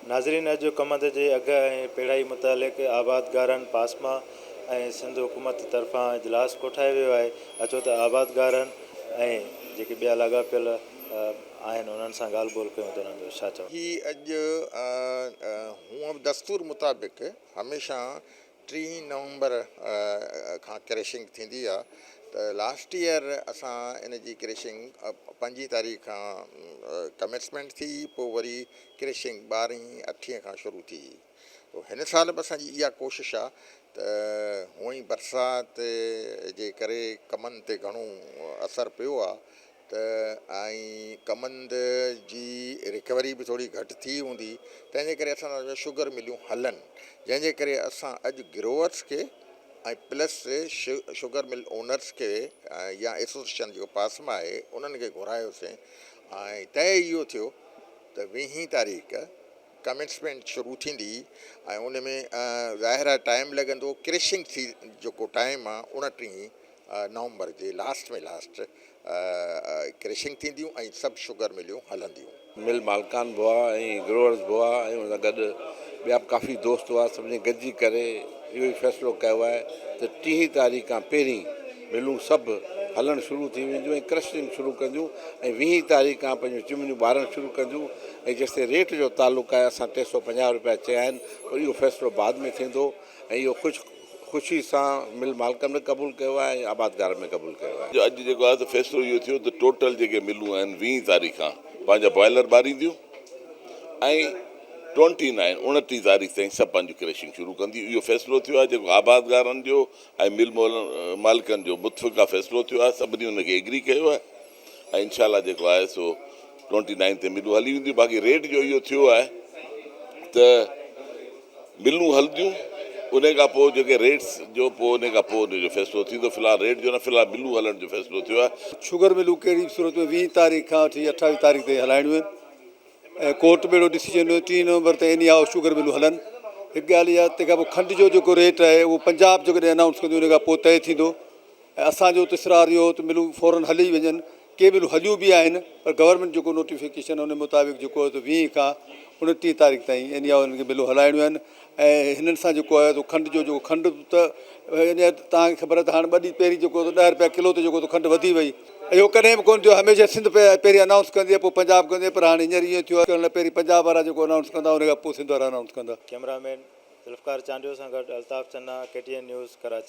ناظرين اڄ ڪمند جي اگهه ۽ پيڙهائي متعلق آبادگارن پاسما ۽ سنڌ حڪومت طرفان اجلاس ڪوٺايو ويو آهي اچو ته آبادگارن ۽ جيڪي ٻيا لاڳاپيل آهن انهن سان ڳالهه ٻولهه ڪيون ته انهن جو ڇا چوڻ. هي اڄ هونء به دستور مطابق هميشه ٽيهين نومبر کان ڪريشنگ ٿيندي آ ته لاسٽ ايئر اسان ان جي ڪريشنگ پنجين تاريخ کان ڪمينسمينٽ ٿي پوء وري ڪريشنگ ٻارهين اٺين کان شروع ٿي هن سال به اسان جي اها ڪوشش آ ته هونئن ئي برسات جي ڪري ڪمن تي گهڻو اثر پيو آ ته ۽ ڪمند جي رڪوري به ٿوري گهٽ ٿي هوندي تنهن جي ڪري اسان سمجهو شگر مليون هلن جنهن جي ڪري اسان اڄ گروئرس کي ۽ پلس شگر مل اونرس کي يا ايسوسيشن جيڪو پاس مان آهي انهن کي گهرايوسين ۽ طئي اهو ٿيو ته ويهين تاريخ ڪمينسمينٽ شروع ٿيندي ۽ ان ۾ ظاهر آهي ٽائيم لڳندو ڪريشنگ ٿي جيڪو ٽائيم آهي اڻٽيهين نومبر جي لاسٽ ۾ لاسٽ ڪريشنگ ٿينديون ۽ سڀ شگر مليون هلنديون. مل مالڪان به هئا ۽ گروئرز به هئا ۽ ان سان گڏ ٻيا به ڪافي دوست هئا سڀني گڏجي ڪري اهو ئي فيصلو ڪيو آهي ته ٽيهين تاريخ کان پهرين ملون سڀ هلڻ شروع ٿي وينديون ۽ ڪرشنگ شروع ڪنديون ۽ ويهين تاريخ کان پنهنجون چمنيون ٻارڻ شروع ڪنديون ۽ جيستائين ريٽ جو تعلق آهي اسان 350 روپيا چيا آهن پر اهو فيصلو بعد ۾ ٿيندو ۽ اهو خوش خوشي سان مل مالڪن به قبول ڪيو آهي ۽ آبادگارن به قبول ڪيو آهي. اڄ جيڪو آهي ته فيصلو اهو ٿيو ته ٽوٽل جيڪي ملون آهن ويهين تاريخ کان پنهنجا بوائلر ٻارينديون ۽ ٽوئنٽي نائين اڻٽيهه تاريخ تائين سڀ پنهنجون ڪريشنگ شروع ڪنديون اهو فيصلو ٿيو آهي جيڪو آبادگارن جو ۽ مل مالڪن جو متفقه فيصلو ٿيو آهي سڀني ان کي ايگري ڪيو آهي ۽ انشاء الله جيڪو آهي سو ٽوئنٽي نائين تي ملون هلي وينديون باقي ريٽ جو اهو ٿيو آهي ته ملون هلنديون ان کان پوء جيڪي ريٽس جو پوء ان کان پوء ان جو فيصلو ٿيندو في الحال ريٽ جو نه في الحال ملون هلڻ جو فيصلو ٿيو آهي. شگر ملون ڪهڙي به صورت ۾ ويهين تاريخ کان وٺي اٺاويهه تاريخ تائين هلائڻيون آهن ۽ ڪورٽ به اهڙو ڊسيزن ڏنو ٽيهه نومبر تائين ايني هائو شگر ملون هلن هڪ ڳالهه اها تنهن کان پوء کنڊ جو جيڪو ريٽ آهي اهو پنجاب جيڪڏهن انائونس ڪندو ان کان پوء طئي ٿيندو ۽ اسان جو ته اصرار اهو هو ته ملون فورن هلي وڃن، ڪي ملون هليون به آهن پر گورنمينٽ جيڪو نوٽيفڪيشن ان مطابق جيڪو آهي ته ويهين کان اڻٽيهه تاريخ تائين يعني انهن کي ملون هلائڻيون آهن ۽ هنن سان جيڪو آهي سو کنڊ جو جيڪو کنڊ ته يعني توهان کي خبر آهي ته هاڻ ٻه ڏينهن پهرين جيڪو ڏهه روپيا ڪلو تي جيڪو کنڊ وڌي وئي اهو ڪڏهن به ڪونه ٿيو هميشه سنڌ پهرين انائونس ڪندي آهي پوء پنجاب ڪندي آهي پر هاڻي هينئر ائين ٿيو آهي پهرين پنجاب وارا جيڪو انائونس ڪندا ان کان پوء سنڌ وارا انائونس ڪندا. ڪئميرا مين ذوالفقار چانڊيو سان گڏ Altaf Channa, K T N news, Karachi.